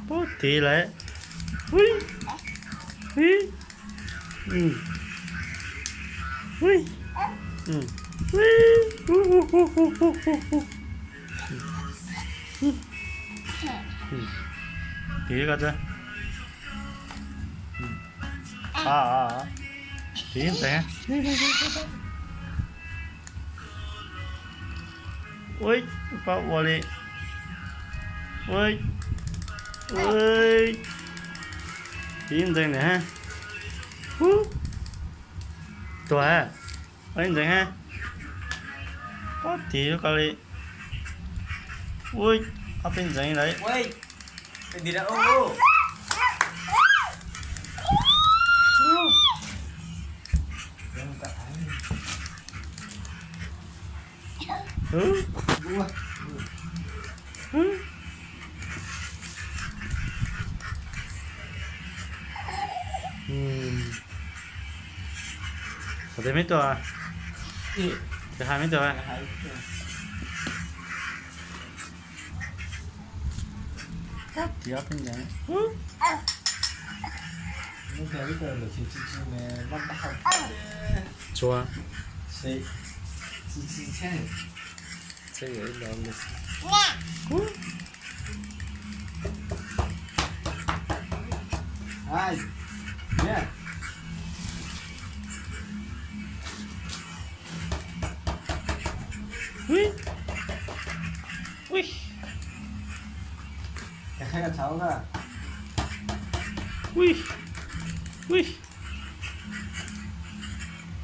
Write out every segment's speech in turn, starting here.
Pub tid lawm. Ui, ui, ui, ui, ui. Tid ko. Tid ntxeev. Ui, pab ua li. Ui, ui, tid ntxeev ntawm ha. Ub, tuag ha. Ua ib ntxeev ha. Pab tid ko li. Ui, ob peb ntxeev lawm. Qhov twg me tub? Tus hais me tub. Tiav peb ntxeev. Tsua. Ui, ui,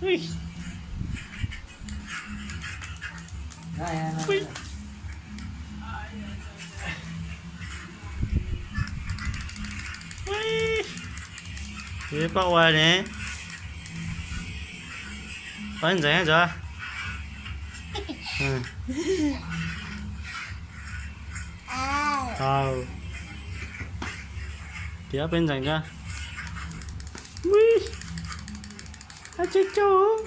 ui, ui. Pab ua ne. Pab ntxeev tso. Tiav peb ntxeev tso. Ui, ab tsi cau.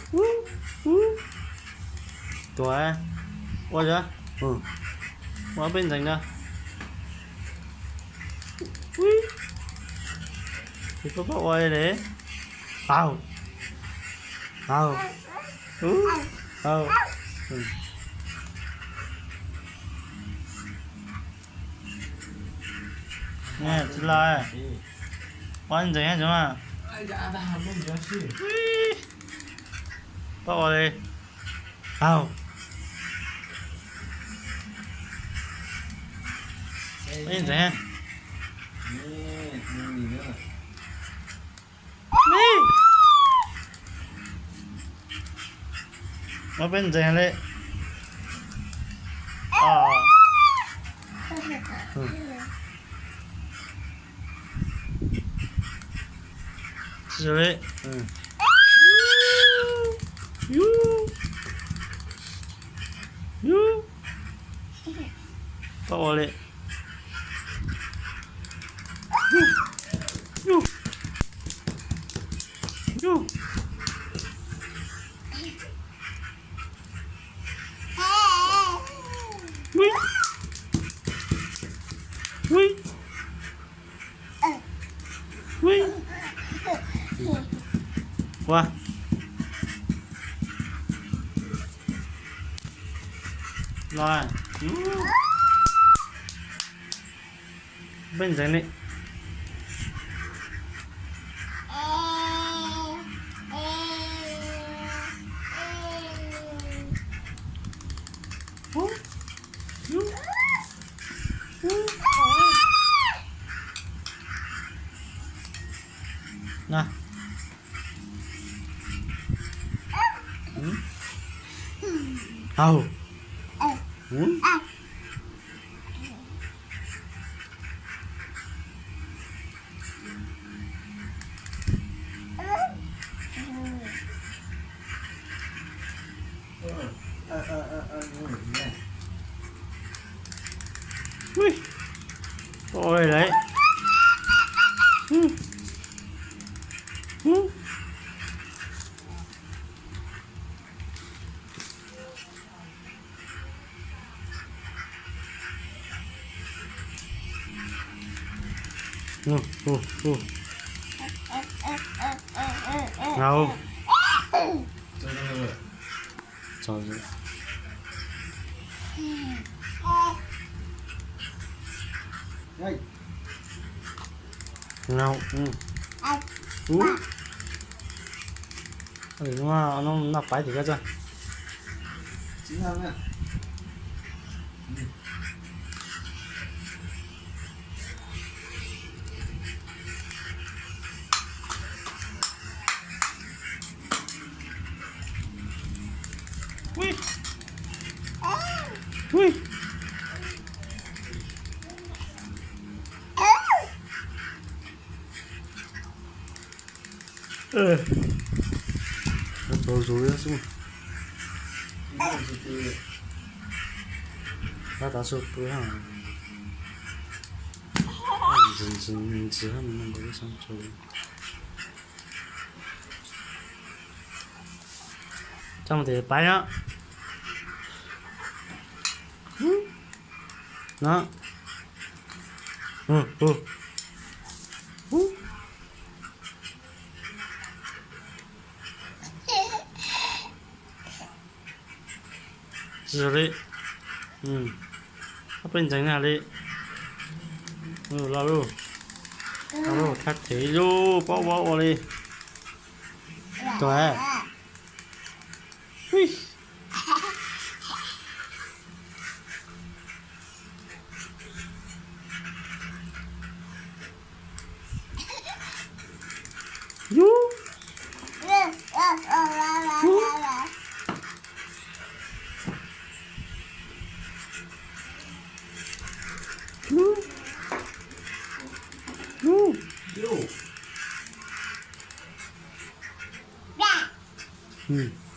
Tuav, ua tso. Ua peb ntxeev tso. Ui, tsis pub pab ua li. Au, au, au. Tsis los, ua ntxeev tso mas. Pab ua li. Au. Ua ntxeev. Ua peb ntxeev li. Tsis li. Yus, yus, yus. Pab ua li. Yus, yus, yus. Ui, ui, ui. Ua los. Peb ntxeev li. Au. Ui, ua li lawm. Ub, ub, ub. Au. Tso. Au. Ub. Noj pais tim koj tso. Tau zus xwb. Tab tav su pw ha. Ntxiv ntxiv ha, nws nkaus ib sab tso. Coj mus tim pais no. No. Tsis zoo li. Ob peb ntxeev na li. Los lawm. Los lawm, thab thev lub pob vab ua li. Tuag. Yub. Yub. Yub.